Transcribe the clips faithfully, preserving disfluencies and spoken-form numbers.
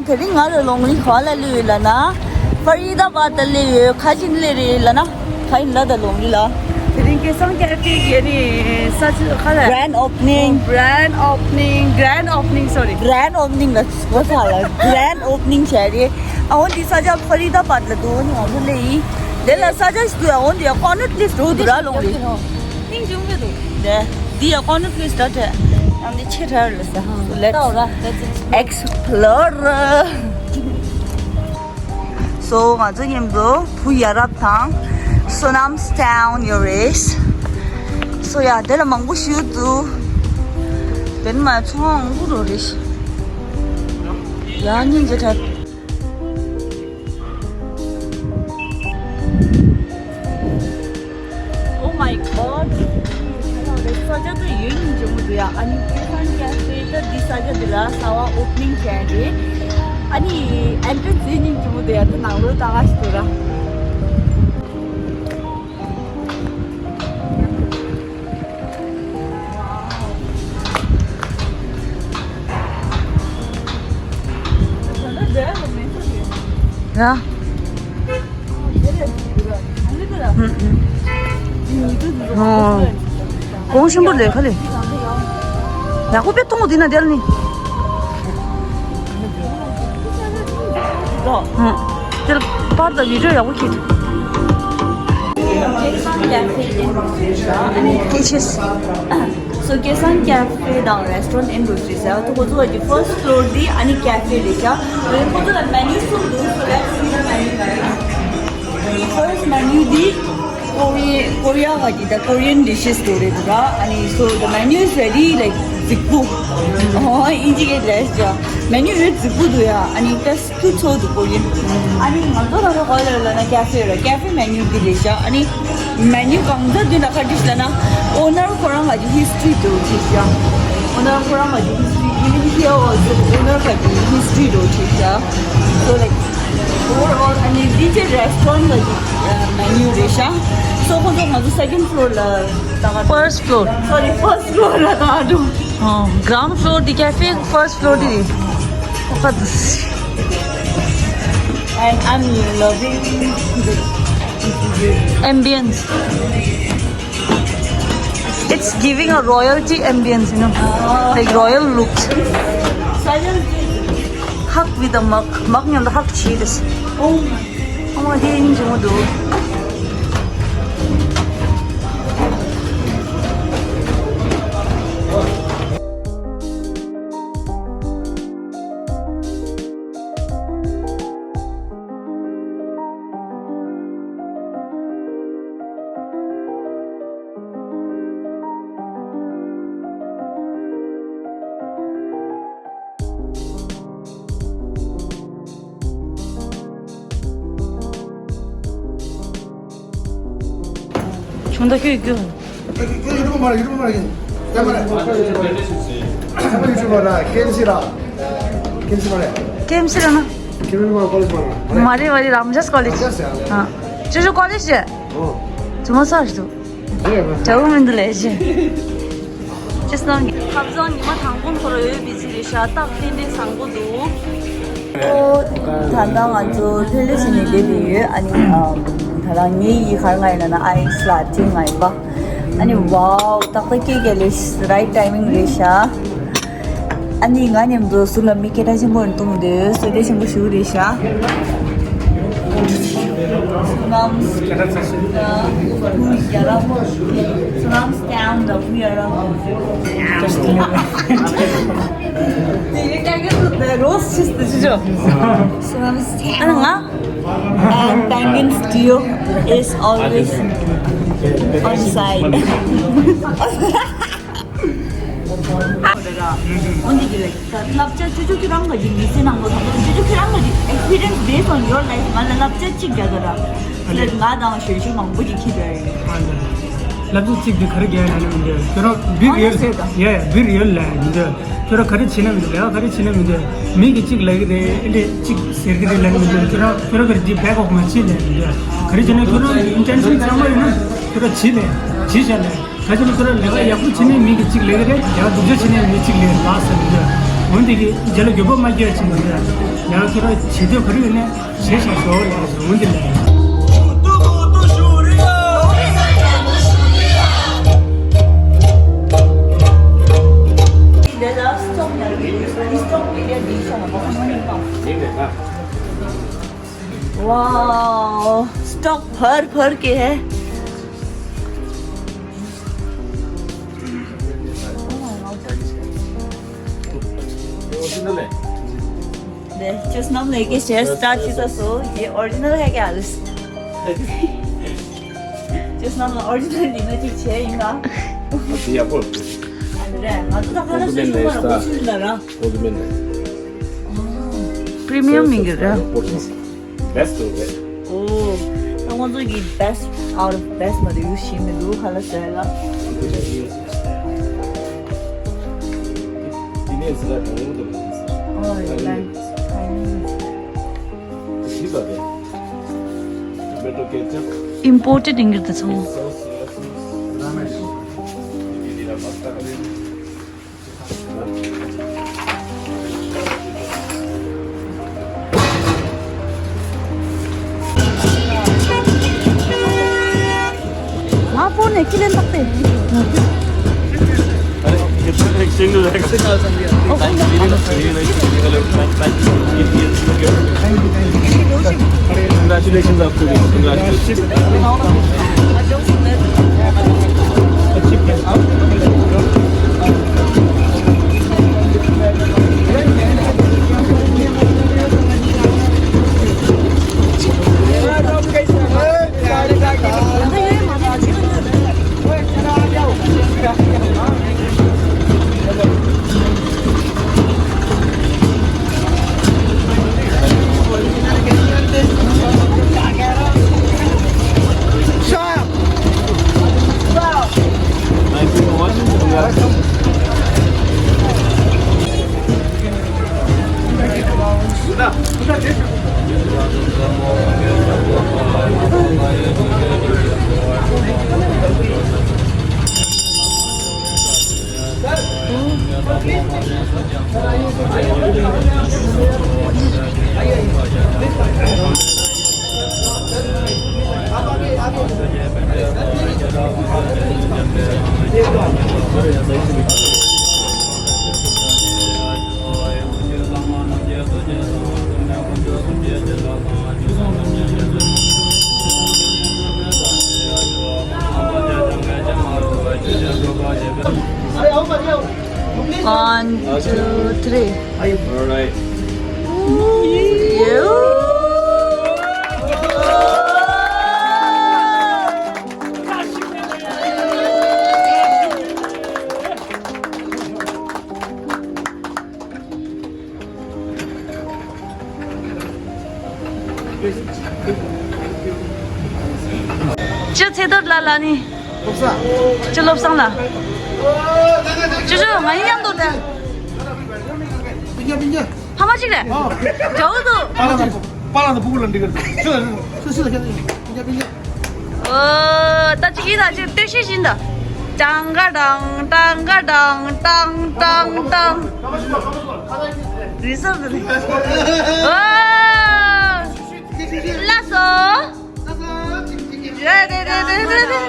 དེ་རིང་ང་རང་ལོང་རིང་ག་ལ་སླེབས་ཡོད་ལབ་ན། ཕ་རི་དཱ་བཱད་ལ་སླེབས་ཡོད། ག་ཅིག་སླེབས་རེད་ལབ་ན། ག་ཡིན་ལབ་ད་ལོང་རིང་ལ། དེ་རིང་སྐལ་བཟང་ཀེ་ཧྥེ་གི་ནི་ས་ཆ་ག་ལ། Grand opening. Grand opening, grand opening, sorry. Grand opening ལ་གོ་ས་ལ་Grand opening བྱས་རེད། ཨ་འོ་འདི་ས་ཆ་ཕ་རི་དཱ་བཱད་ལ་འདུག་ཨ་ནི་ང་ཚོ་སླེབས་ཡིན། དེ་ལ་ས་ཆ་ཞིག་འདུག་ཨ་འོ་འདི་ཡ་ཀོ་ནར་པི་ལེ་སི་འགྲོ་འདུག་ར་ལོང་རིང་། ནིང་ཅུང་གི་འདུག་དེ་འདི་ཡ་ཀོ་ནར་པི་ལེ་སི་འདྲ་དྲན། ཨ་འདི་ཆེ་དྲགས་ལ་ས། So let's explore. So ང་ཚོ་མཉམ་དུ་བུ་ཡ་རབས་དང་སོ་ནམ་སི་ཊའུན་ཡོད་རེད། So ཡ་དེ་ལ་མང་པོ་ཞིག་འདུག་དེ་ནི་མ་ཚོང་ཁང་འགྲོ་རེད། ཡ་སྙིང་རྗེ་དྲགས། Oh my god. ས་ཆ་དེ་ཡོད་སྙིང་རྗེ་མོ་འདུག་ཡ། ཨ་ནི་སྐལ་བཟང་ཀེ་ཧྥེ་ད་འདི་ས་ཆ་འདི་ལ་གསར་པ་ཨོ་པ་ནིང་བྱས་རེད། ཨ་ནི་ཨེན་ཊི་རན་སི་ཡོད་སྙིང་རྗེ་མོ་འདུག་ཡ། ད་ནང་ལོགས་ལྟ་ག་ཞིག་འདུག་ར། ཡ། ཨོ། གོང་ཆེན་པོ་ལས་ཁ་ལས། ཡག་པོ་དཔེ་མཐོང་གི་འདུག་ན་དེར་ནི། དེར་པར་དང་བི་ཌིའོ་ཡག་པོ་ཁྱེར། སྐལ་བཟང་ཀེ་ཧྥེ་ཨེན་ཌི་ཨེན་ཌི་ཨེ་ཆེས། So སྐལ་བཟང་ཀེ་ཧྥེ་དང་རེ་སི་ཊོ་རན་ཊི་ཨེན་ཌི་ཨེན་ཌི་ཨེ་ཆེས་ཟེར་བ་དེ་ཁོ་ཚོ་གི་ཕར་སི་ཊི་ཕི་ལོར་འདི་ཨ་ནི་ཀེ་ཧྥེ་རེད་ཤག་ཁོ་ཚོ་ལ་མེ་ནིའུ་གསུམ་འདུག So let's see the menu. First menu འདི་ཀོ་རི་ཡ་ཀོ་རི་ཡ་ག་གི་ད་ཀོ་རི་ཡན་ཌི་ཤེས་འདུག་རེད་འདུག་ག་ཨ་ནི། So the menu is very like རྫིག་པོ། ཨོ་ཨིན་ཇི་གི་ལས་ཤག་མེ་ནིའུ་རེད་རྫིག་པོ་འདུག་ཡ། ཨ་ནི་ཏེས་ཊི་ཚོ་འདུག་ཀོ་རི་ཡན། ཨ་ནི་ང་ཚོ་ད་ལྟ་ག་ལ་ལ་ན་ཀེ་ཧྥེ་ར་ཀེ་ཧྥེ་མེ་ནིའུ་འདི་རེད་ཤག་ཨ་ནི་མེ་ནིའུ་གང་ཚ་འདི་ན་ག་འདྲ་ཞིག་ལ་ན་ཨོ་ནར་ཁོ་རང་ག་གི་ཧིས་ཊི་རི་འདུག་ཅིག་ཤག་ཨོ་ནར་ཁོ་རང་ག་གི་ཧིས་ཊི་རི། Even here also owner ག་གི་ཧིས་ཊི་རི་འདུག་ཅིག་ཤག So like overall ཨ་ནི་འདི་ཅི་རེ་སི་ཊོ་རན་ཊི་ག་གི་མེ་ནིའུ་རེད་ཤག So ཁོ་ཚོ་ང་ཚོ་སེ་ཀེན་ཌི་ཕི་ལོར་ལ་ད་ག First floor. Sorry, first floor ལ་ད་ག་འགྲོ། ཨོ། གྷ་རའུན་ཌི་ཕི་ལོར་འདི་ཀེ་ཧྥེ། ཕར་སི་ཊི་ཕི་ལོར་འདི་རེད། ཨོ་ཁ་དུ། And I'm loving the ambience. It's giving a royalty ambience, you know, like royal looks. Hug with a mug. Mug མཉམ་དུ་ཧག་བྱས་ཏེ། Oh my. ཨ་མ་དེ་ཡིན་བྱུང་འདུག་ཆུང་ད་ཁྱོད་ཁྱོད། ཁྱོད་ཁྱོད་ཡུ་ཊུབ་མ་རེད། ཡུ་ཊུབ་མ་རེད། ཡིན། ཡ་མ་རེད། ཁྱོད་ཡུ་ཊུབ་མ་རེད། ཀེ་ཨེམ་སི་ར། ཀེ་ཨེམ་སི་མ་རེད། ཀེ་ཨེམ་སི་ར་ན། ཀེ་ཨེམ་སི་མ་རེད། ཀོ་ལེཇ་མ་རེད། མ་རེད་མ་རེད། རམ་ཇཱས་ཀོ་ལེཇ། རམ་ཇཱས་ཡ། ཨ། ཅོ་ཅོ་ཀོ་ལེཇ་ཡ། ཨོ། ཅུ་མ་སར་དུ། ཡ་མ། ཅའོ་མིན་དུ་ལེ་ཇེ། ཅི་སྣང་གི། ཁབ་བཟང་ཉི་མ་དང་པོ་ཁོ་ར་ཡོད་པའི་ཚེ་རེད་ཤག་སྟག་རྟེན་འབྲེལ་བཟང་པོ་འདུག་ཨོ། ད་ལྟ་ང་ཚོ་ལྷོད་ལྷོད་བྱས་ནས་བསྡད་བསྡད་ཡོད། ཨ་ནི་ཨམ། ད་ལྟ་ངའི་ཡི་གར་ང་ཡིན་ན་ཨའི་སི་ལ་ཅིག་ང་ཡིན་པ། ཨ་ནི་ཝའོ། ཏག་ཏག་སྐད་རྒྱག་ལེ་རའིཊ་ཊའི་མིང་རེད་ཤག་ཨ་ནི་ང་མཉམ་དུ་ཟུར་ལ་མི་སྐད་གྲགས་ཆེན་པོ་གཏོང་འདོད་བསོད་བདེ་ཆེན་པོ་ཞུ་རེད་ཤག་བསོད་ནམས། བསོད་ནམས་ཀྱང་ད་བུ་ཡ་ར། དེ་ཡི་ཀ་ཀ་ཏུ་དེ་རོ་སིས་ཏུ་ཅི་ཅོ། བསོད་ནམས་ཀྱང་ཨ་ང་། And Penguin Studio is always on side. འོན་ཏེ་གི་ལེགས་ས་བསླབ་བྱ་ཅོ་ཅོ་ཁྱོད་རང་ག་གི་མི་ཚེ་ནང་ལོ་དང་པོ་ཅོ་ཅོ་ཁྱོད་རང་ག་གི་experience based on your life ང་ལ་བསླབ་བྱ་གཅིག་རྒྱག་ག་ར། ལེགས་ང་དང་ཞོལ་ཞོལ་མང་པོ་ཅིག་ཁྱེད་ར་ཡིན། བསླབ་བྱ་གཅིག་དེ་ག་རེ་རྒྱག་ཡ་ན་མི་འདུག་ཁྱོད་རང་be real. Yeah, be real ལ་མི་འདུག་ཁྱོད་རང་ག་རེ་བྱེད་ན་མི་འདུག་ལས་ཀ་ག་རེ་བྱེད་ན་མི་འདུག་མི་གི་གཅིག་ལབ་གི་རེད། ཨེ་འདྲས་གཅིག་ཟེར་གི་རེད་ལབ་མི་འདུག་ཁྱོད་རང་ཁྱོད་རང་ག་རེ་བྱེད་back of my chin ལབ་མི་འདུག་ག་རེ་བྱེད་ན་ཁྱོད་རང་གི་intention གཙང་མ་ཡིན་ན་ཁྱོད་རང་བྱེད་ལས་བྱེད་བཞག་ལས། ག་ཅི་ལ་ཁོ་རང་ལས་ཀ་ཡག་པོ་བྱེད་ནས་མི་གི་གཅིག་ལས་ཀ་རེད། ལས་ཀ་སྡུག་ཅག་བྱེད་ནས་མི་གཅིག་ལས་ལགས་ཟེར་འདུག་འོ་ འདི་གི་རྗེས་ལ་འགྱོད་པ་མ་སྐྱེ་བ་བྱེད་མི་འདུག་ཡང་ཁྱེད་རང་བྱེད་འདོད་ག་རེ་ཡོད་ན་བྱེད་ཤག་ཞོག་ལ་ཟུང་འདི་ལ། wow, stock भर भर के है। 네, ཅོ་སྣམ་ལ་ཡི་གེ་ཤེར་སི་ཊར་ཊི་བྱས་སོང་། ये ओरिजिनल है क्या? ཅོ་སྣམ་ལ་ཨོ་རི་ཇི་ནལ་ཡིན་ན་ཅིག་བྱས་ཡིན་ན། དེ་ཡག་པོ་རེད། ང་ཚོ་ད་ཁ་ལག་ཤ་ཤུ་མ་ལ་གོ་ཆུ་ལ་ར། ཨོ་དུ་མེན་ནས། པི་རི་མི་ཡམ་མིན་གྱི་ར། Best of the best. ཨོ། ད་ང་ཚོ་གི་best out of best མ་རེད་ཡུ་ཤི་མི་འདུག་ཁ་ལག་ཟ་ཡ་ལ། དེ་ནས་ཟ་ཡ་དང་པོ་དེ་རེད། ཨོ་ཡ་ལ། These are the tomato ketchup. ཨིམ་པོར་ཊེཌ་ཡིན་གྱི་རེད་ད་ཚང་མ། Sauce, soya sauce. Ramen. ང་ཕོན་ནས་ཁྱི་ལེན་ཐག་པས། Congratulations, आपको भी। Congratulations। One, two, three. All right. ཅི་ཚེ་རྡོར་ལ་ལ་ནི། སློབ་གསོ། ཅི་བློ་བཟང་ལ། ཅི་ཅི་ང་ཡི་མཉམ་དུ་ལ། ཕ་མ་གཅིག་རེད། འགྲོ་འདུག་པ་ལ་ན་པ་ལ་ན་ཕྲུ་གུ་ལ་འགྲིག་གི་རེད། ཤི་ལ་ཤི་ལ་ཤི་ལ་ཤི་ལ་ཤི་ལ། ཨོ། ད་ཅིག་ཡིན་ད་ཅིག་ལྟོས་ཤིག་བཞིན་ད། ཏང་ག་ཏང་ཏང་ག་ཏང་ཏང་ཏང་ཏང་། རི་སོར་དུ་ནི། ཨོ། ལགས་སོ། རེད་རེད་རེད་རེད་རེད།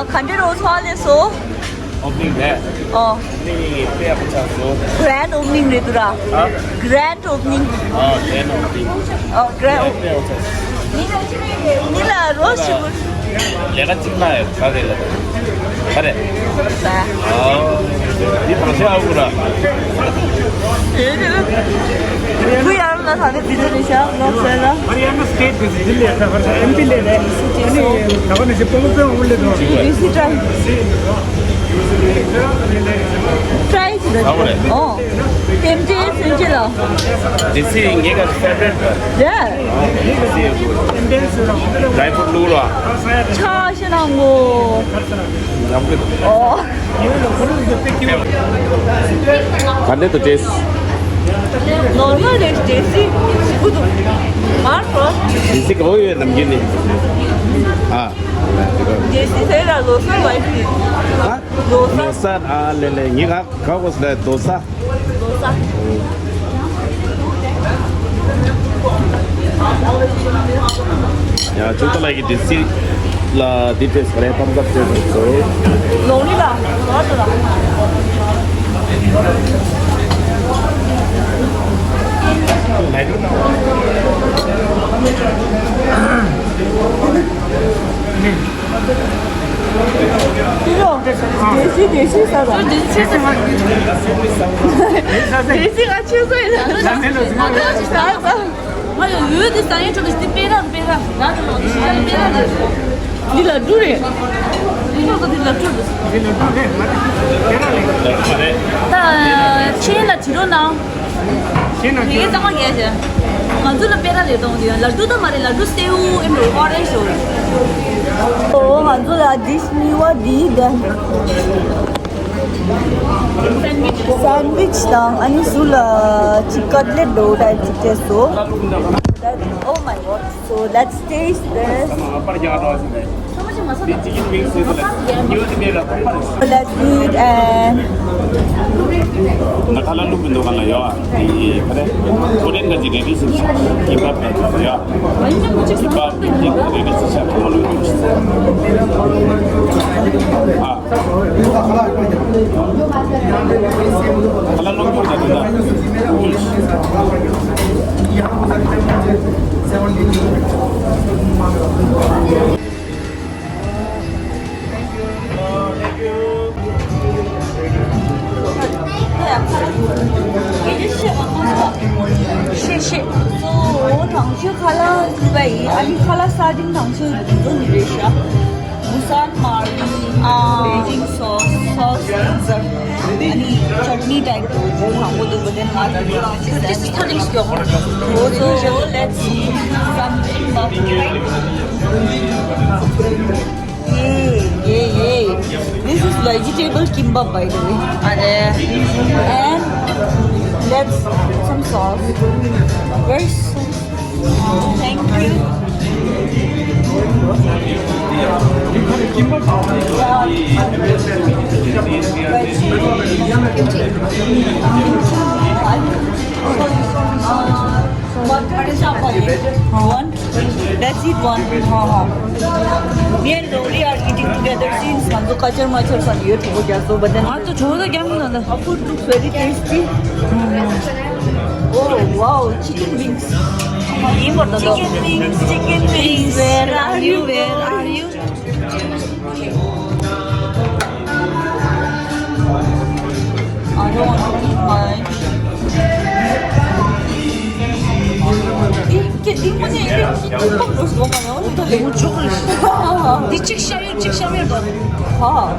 ག་འདྲ་རོ་ཚོ་ལས་སོ། ཨོ་པ་ནིང་རེད། ཨོ། ཨོ་པ་ནིང་དཔེ་ཡག་པོ་ཆགས་སོང་། གྷི་རེན་ཌི་ཨོ་པ་ནིང་རེད་འདུག་ར། ཧ། གྷི་རེན་ཌི་ཨོ་པ་ནིང་། ཨོ་གྷི་རེན་ཌི་ཨོ་པ་ནིང་། ཨོ་གྷི་རེན་ཌི་ཨོ་པ་ནིང་། དཔེ་ཡག་པོ་ཆགས་སོང་། མི་ལ་རོ་ཞིག་པོ། ལས་ཀ་གཅིག་ན་ཡོད་ག་རེ་ལ། ག་རེ། ཨོ། འདི་བང་ཆེན་ཨ་ཁུ་ར། བུ་ཡར་ལ་ད་ནི་བི་ཛི་ནི་ཤ་ལོག་ཟེར་ལ། Haryana state this ལས་ད་བར་ཨེམ་པི་ལས་ལས། ཨ་ནི་ད་བར་ནི་ཞིག་པོ་མོ་པོ་འོང་ལས་དོ། You see, try. Try. ཟ་བ་རེད། ཨོ། ཏེམ་ཅེ་སུན་ཅེ་ལ། This is ངའི་ཀ་favorite རེད། Yeah. Dry fruit བླུགས་རོགས། ཆ་ཤེ་ན་ངོ་། ཉམས་གི་འདུག་ཨོ། ག་འདྲ་འདུག་ཏེས། Normal རེད། Tasty ཞིག་འདུག་མར་པོ། This is ག་བོ་ཡོད་ནམ་རྒྱུན་ནི། ཨ། Tasty ཟེར་ར་ལོ་སར་བའི་ཧྥི། ཨ། ལོ་སར། ལོ་སར། ཨ་ལེ་ལེ། ངའི་ཀ་ག་བོ་ལ་ལོ་སར། ཡ། ཅུང་ཙག་ལ་ཡི་འདི་སི་ལ་འདི་ཏེས་ག་རེ་ཐམ་སབ་ཏེས་སོ། ལོང་ལི་ལ་ལོ་ཏོ་ལ། ཏི་ལོ། དེ་སི་དེ་སི་ས་ར། དེ་སི་ཆེ་སེ་མ། དེ་སི་ང་ཆེ་སོ་ཡིན། ང་ཡོད་ཡོད་དེ་ས་ཡན་ཁྲོད་དུ་དེ་སྤེ་ར་སྤེ་ར། ང་དང་ལོ་དེ་ཤི་ཡ་སྤེ་ར་རེད། འདི་ལ་འབྲུ་རེད། འདི་ལ་འབྲུ་རེད། ད་ཆེན་ལ་བྲིས་རོགས་གནང་། ཁྱེད་ན་དེ་གའི་གཙང་མ་རྒྱས་ཤག་ང་ཚོ་ལ་སྤེ་ར་ལས་གཏོང་དེ་ཡང་ལ་ཌུ་ད་མ་རེད། ལ་ཌུ་སེའུ་ཨེ་མོ་ཨོ་རེན་ཇི་ཞོ། ཨོ། ང་ཚོ་ལ་ཌིཤ་གཉིས་པ་འདི་ད་སན་ཝིཆ་དང་ཨ་ནི་ཟུར་ལ་ཅིག་ཀཊ་ལེཊ་འདྲ་བོ་ཊའིཔ་ཅིག་སྤྲད་སོང་། That, oh my God. So let's taste this. Let's eat and ད་ཁ་ལག་བླུགས་པའི་འདུག་ག་ལ་ཡོད་ཨ། དེ་ག་རེ། ཀོ་རི་ཡན་ག་ཅིག་རེ་རེ་ཞིག་ཀིམ་པབ་ག་ཅིག་ཡོད་ཨ། ཀིམ་པབ་དེ་རེ་རེ་ཞིག་ཤ་ཁ་མ་ལུག་ཡོད་ཨ། ཁ་ལག་བླུགས་རྒྱུ་ད་དེ་ད། ཤེས་ཤེས། ཨོ། དང་ཤོས་ཁ་ལག་ཟེར་བ་ཡིན། ཨ་ནི་ཁ་ལག་ས་ཏིང་དང་ཤོས་འདི་ཚོ་ནི་རེད་ཤག་བུ་སན་མར་ལི། ཨ། བེ་ཅིང་སོ་སི། སོ་སི་ཨ་ནི་ཅོ་ཊི་ནི་ཊའིཔ་དུ་དང་པོ་འདུག་པ་དེ་ང་ཚོ་དེ་སི་ཐ་ལིང་སྐྱོག་ཨོ་ཚོ་ལེ་ཊི་སི་སམ་ཐིང་ཨབ། Yeah, yeah, yeah. This is vegetable kimbap, by the way. And let's some sauce. Where's some? Thank you. Mutton chapati. One. That's it, one. हाँ, हाँ. Me and Lori are eating together since ང་ཚོ་ཀ་ཅར་མ་ཆར་སང་ཡོད་ཐུག་པོ་རྒྱག་སོང་། But then ང་ཚོ་གྲོད་ཁོག་རྒྱག་མི་འདུག་ད། Our food looks very tasty. Oh wow, chicken wings. ཡིན་པར་ད་དོ། Chicken wings, chicken wings, where are you, where are you? I don't want to eat much. འདི་གཅིག་ཤ་ཡོད་གཅིག་ཤ་མེད་དོ། ཨ།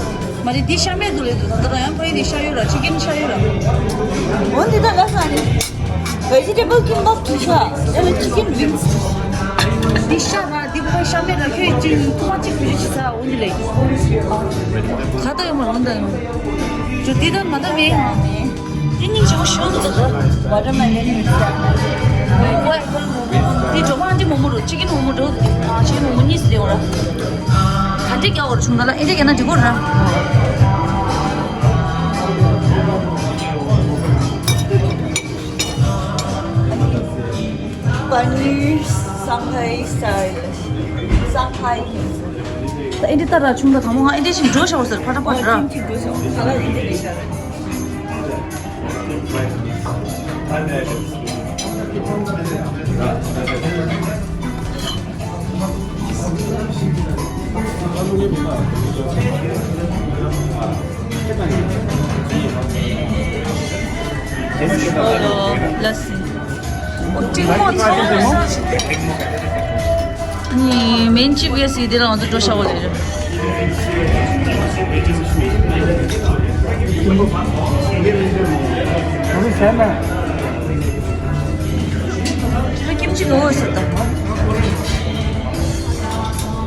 མ་རེད། འདི་ཤ་མེད་དུ་ལས་འདུག་ད་ལྟ་ཡང་ཕ་ཡི་འདི་ཤ་ཡོད་ར། ཅི་ཀེན་ཤ་ཡོད་ར། འོ་འདི་ད་ལ་ས་ནི་vegetable kimbap དུ་ཤ་ཨེ་ལ་chicken wings། འདི་ཤ་ར། འདི་ཕ་ཤ་མེད་ར། ཁྱོད་ཅིག་ཐུག་པ་གཅིག་བུ་ཅིག་ཟ། འོ་འདི་ལས་ཁ་ཏ་ཡོད་མ་རུང་ད་ཡོང་། ཅུ་འདི་ད་མ་ད་མེད་ཡང་མེད། འདི་སྙིང་རྗེ་པོ་ཞིག་འདུག་ད། Watermelon mix། འདི་འགྲོ་མ་འདི་མོ་མོ་རུ། ཅི་ཀེན་མོ་མོ་འགྲོ། ཨ། ཅི་ཀེན་མོ་མོ་གཉིས་སུ་ཡོང་ར། ག་འདྲ་རྒྱག་འོར་བྱུང་ད་ལ་ཨེ་འདྲ་རྒྱག་ན་འགྲིག་གོ་ར། Paneer Shanghai style. Shanghai. ད་ཨེ་འདྲ་ལྟ་ར་བྱུང་ད། དང་པོ་ང་ཨེ་འདྲ་ཞིག་འགྲོ་ཤག་འོར་ཟེར། ཕ་ཏྲ་ཕ་ཏྲ་ར། ཁ་ལག་ཨེ་འདྲ་རེད་ཤག་ཨོ་ལོ། ལ་སི། ཨོ་ཀྲིག་མོ་ཚང་མ། ནི་མེན་ཅི་བེ་སི་དེ་ལ་ང་ཚོ་འགྲོ་ཤག་འོ་ལེ་རེད། ཁྱོད་ཀིམ་ཅི་ནོར་ཟེར་ད།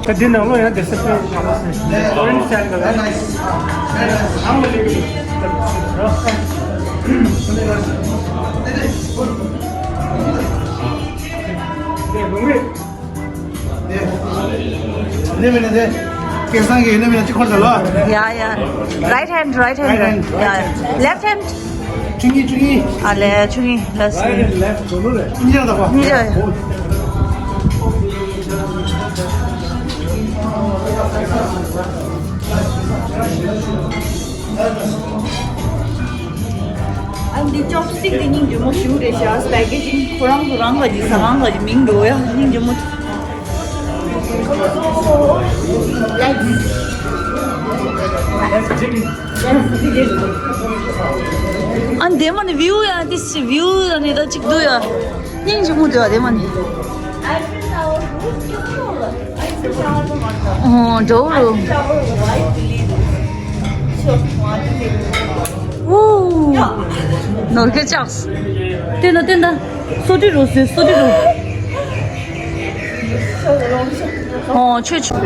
ད་འདི་ནང་ལོགས་ཡང་དེ་སེ་པ་རེ་ཊི་ཨོ་རེན་ཇི་ཟེར་ག་ལ། ནེ་མེ་ནེ་དེ། སྐལ་བཟང་གིས་ནེ་མེ་ནེ་གཅིག་འཁོར་ཟེར་ལོ། Yeah, yeah. Right hand, right hand. Right hand, right hand. Yeah, yeah. Left hand. ཆུ་གཉིས་ཆུ་གཉིས། ཨ་ལེ་ཆུ་གཉིས་ལ་སི། Right and left གོ་ལོ་རེད། གཉིས་ཆར་དག་པ། གཉིས་ཆར། ཨ་འདི་ཅོབ་སི་ཊིག་དེ་སྙིང་རྗེ་མོ་ཞེ་པོ་རེད་ཤག་པེ་ཀེ་ཇིང་ཁོ་རང་ཚོ་རང་ག་གི་ཟ་ཁང་ག་གི་མིང་འགྲོ་ཡ་སྙིང་རྗེ་མོ། ཨ་འདི་མ་ནི་བིའུ་ཡ་དེ་སི་བིའུ་ཡ་ནི་ད་ཅིག་འདུག་ཡ། སྙིང་རྗེ་མོ་འདུག་ཡ་དེ་མ་ནི། ཨོ་འགྲོ་རུ། ཨོ། ནོར་སྐལ་ལྕགས། བསྟན་ད་བསྟན་ད། སོ་ཏི་རུ་སོ་སོ་ཏི་རུ། ཨོ་ཆོས་ཆོས།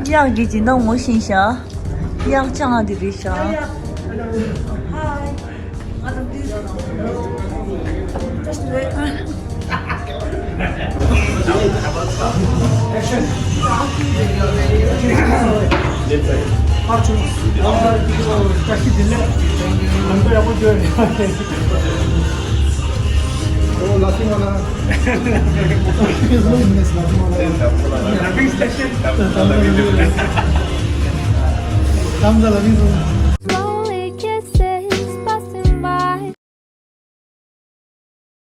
གཡག་གི་སྦྱིན་བདག་ངོ་ཤེས་ཤག་གཡག་ཅང་ཨ་དེ་རེད་ཤག་ཨོ་ལ་སི་མ་ན། Dumpling station. ད་ལ་མི་སོང་།